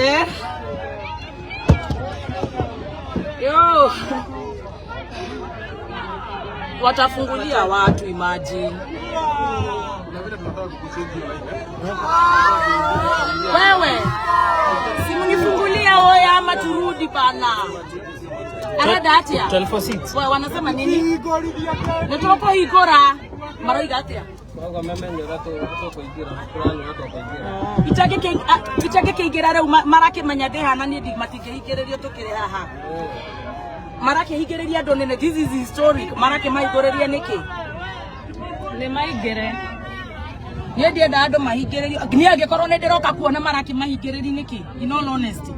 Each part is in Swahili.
Eh? Yo. Watafungulia watu, imagine. Wewe. Simunifungulia oya ama turudi bana. Arada atia. 12:06. Wewe wanasema nini? Nitoko igora. Maroiga atia. Ichage kĩingĩra rĩu marakĩmenya ndĩ hana niĩ matingĩhingĩrĩrio tũkĩrĩ haha marakĩhingĩrĩria andũ nene. This is historic. Marakĩmahingũrĩria nĩkĩ? Nĩ maingĩre. Niĩ ndienda andũ mahingĩrĩrio. Niĩ angĩkorwo nĩ ndĩroka kuona marakĩmahingĩrĩria nĩkĩ, in all honesty.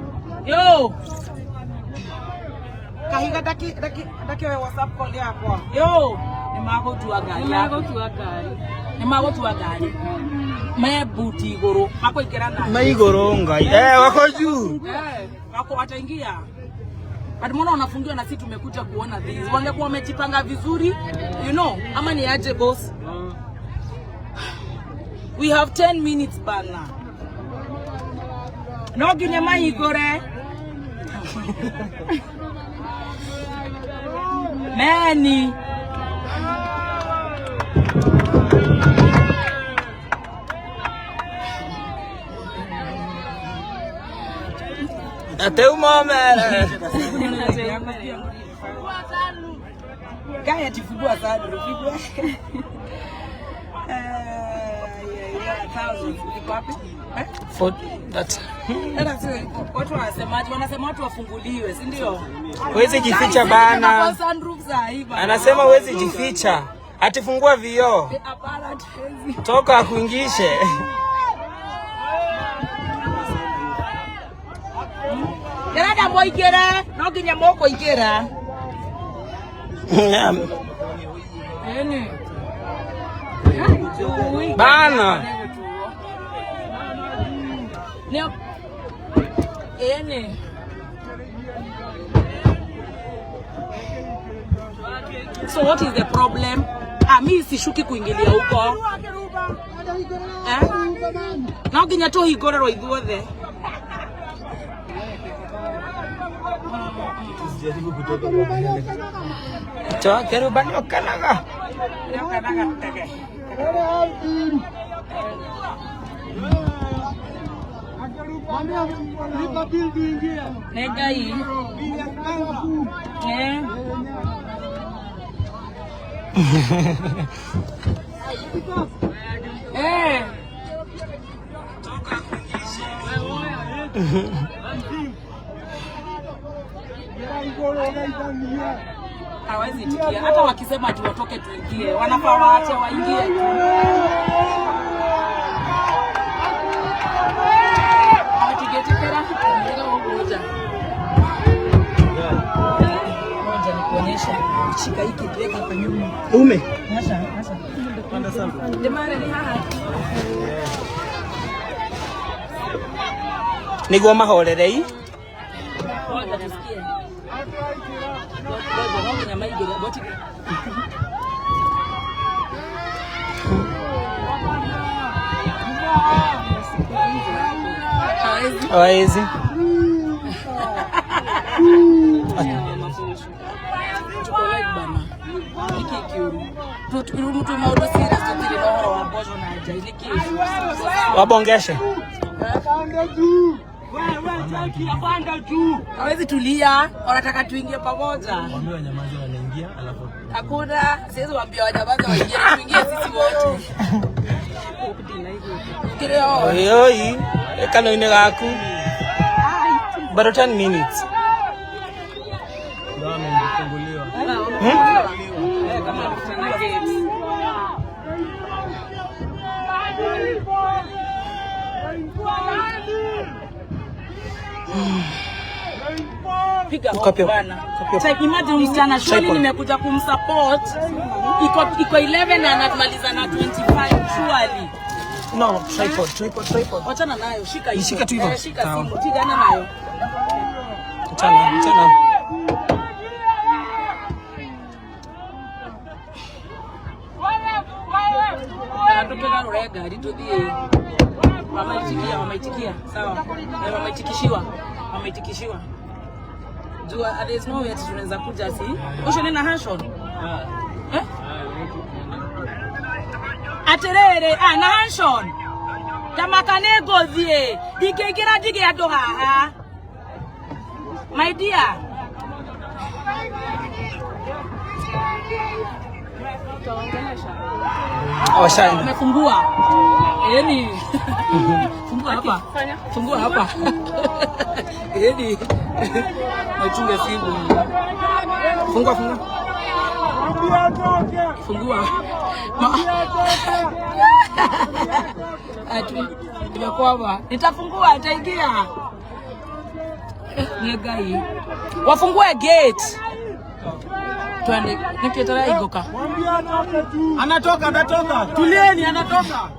Yo kahiga ndakĩoe WhatsApp call yakwa. Yo nĩ magũtua ngari Nĩ yaku. magũtua ngari. Nĩ magũtua ngari me buti igũrũ makũingĩra nayo. Maigoro ngai. Eh, wako juu. Eh, wako wataingia. But mbona wanafungiwa na sisi tumekuja kuona this? Wangekuwa wamejipanga vizuri, ama ni aje, boss? We have 10 minutes bana. No nginya mahingũre. Meni. Ate umomere. Gaya tifungua sana, fungua. Yeah, thousands. Iko wapi? Eh? For that. Tena sio watu wanasemaje? Wanasema watu wafunguliwe, si ndio? Huwezi jificha bana. Sunroof saa hii bana. Anasema huwezi jificha. Atifungua vioo. Hapana, hatuwezi. Toka akuingishe. Ndĩrenda mũingĩre, no nginya mũkũingĩra. Ĩni. Bana. Nĩ ĩni. So what is the problem? Ah, mi sishuki kuingilia huko. Eh? No nginya tũhingũrĩrwo ithuothe. Toa kerubani okanaga. Nĩokanaga tege. Nĩ Ngai. Eh. Eh. Hawezi itikia hata wakisema ati watoke tuingie, wanafaa waache waingie tu. Hawatigĩtĩkĩra. Ngoja ngoja nikuonyeshe. Shika hiki tuweke hapa nyuma. Ume. Asha, asha. Jamani ni haha. Niguo mahorerei. Ngoja tusikie. Ngoja no nginya maingĩre. Goti. Hawezi. Hawezi. Tuko live bana. Niki kiuru. Tu maũndũ serious tũtirĩ na ũhoro wa mboco na njai nĩkĩ? Wabongeshe. Hawezi tulia, wanataka tuingie pamoja. Waambie wanyamaze wanaingia, alafu Hakuna, siwezi waambia wanyamaze waingie, tuingie sisi wote. Kileo. Oi oi. Kano-inĩ gaku. Bado 10 minutes. Ndio wamefunguliwa. Eh, kama kutana gate. Piga Copy. bana. Check, imagine msichana surely Tripod. Nimekuja kumsupport. Iko 11 na anamaliza na 25 surely. No, tripod, tripod, tripod. Wachana nayo, shika hiyo. Ishike tu hivyo. Eh, shika Sawa. simu, tigana nayo. Chana, chana. Kana tũkĩgarũre ngari tũthiĩ. Wameitikia, wameitikia. Sawa. Eh, wameitikishiwa. Wameitikishiwa. Jua there is no way ati tunaweza kuja si. Ucio ni na Hanson. Eh? Atiriri, ah na Hanson. Tamaka nĩ ngũthiĩ. Ndingĩingĩra ndige andũ haha. My dear. Washaenda. Amefungua. Yaani fungua hapa. Fanya. Fungua hapa. Yaani nachunga simu. Fungua, fungua. Fungua. Ati nimekwama. Nitafungua, ataingia. Ni Ngai. Wafungue gate. Twende. Nikitara igoka. Anatoka, anatoka. Tulieni, anatoka.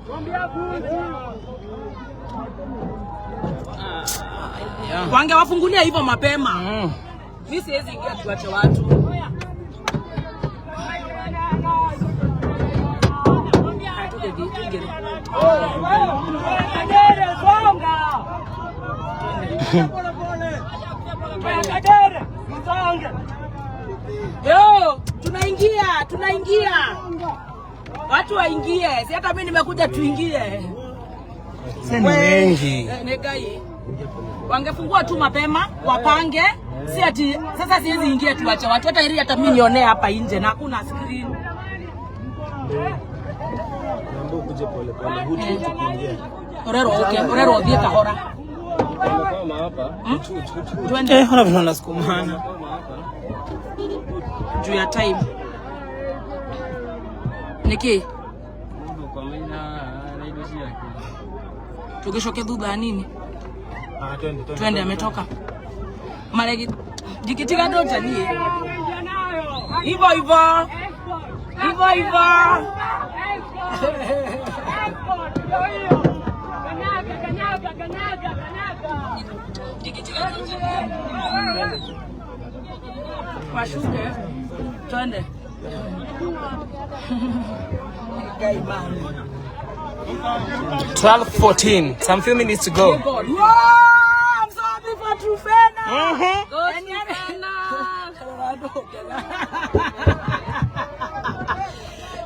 Wangewafungulia hivyo mapema. Mi siwezi ingia tuache watu. Haya, tuje tuje. Kagere, songa. Kagere, msonge. Yo, tunaingia, tunaingia. Watu waingie. Si hata mimi nimekuja tuingie. Sasa ni wengi. Eh, Negai. Wangefungua tu mapema, wapange. Si ati sasa siwezi ingia tuache watu. Hata ili hata mimi nionee hapa nje na hakuna screen. Naomba ukuje pole pole. Hutu tukiingia. Orero okay, orero thie kahora. Kama hapa. Hutu hutu. Twende Eh, ona vile wanasukumana. juu ya time. Niki, tugishoke thutha ya nini? Ah, twende twende. Twende, ametoka. Maregi jikitiga ndonja nie. Hivyo hivyo. Hivyo hivyo. Kanyaga, kanyaga, kanyaga, kanyaga. Jikitiga ndonja nie. Washuke. Twende. Guy man. 12:14. Some few minutes to go. God. Wow, I'm so happy for Trufena. Go Trufena.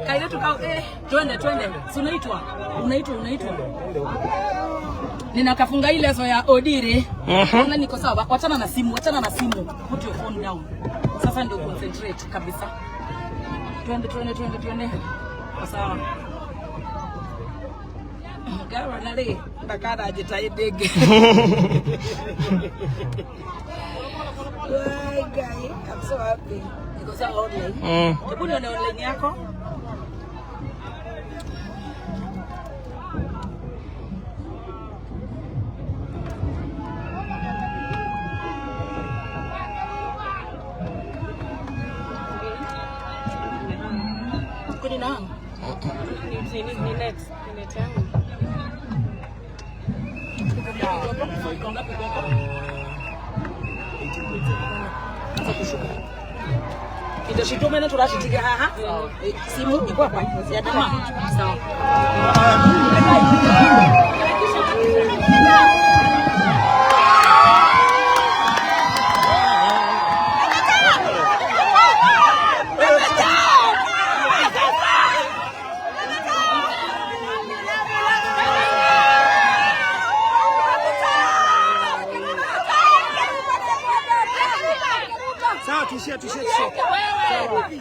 Kaile tukao eh, twende twende. Si unaitwa? Unaitwa, unaitwa. Ninakafunga ile leso ya Odiri. Mm Niko sawa. Wachana na simu, wachana na simu. Put your phone down. Sasa ndio concentrate kabisa. Twende twende twende twende. Kwa sawa. Gavana rĩ ndakananjĩta ĩndĩ. Wai Ngai, I'm so happy. Niko sawa online. Hebu nione online yako. Kuni na Ni net, ni net yangu. Iko ngapi kwako? Anza kushuka. Indo citumene turacitiga haha. Eh, simu iko hapa. Ama. Sawa. Sawa, tuishie tuishie tuishie.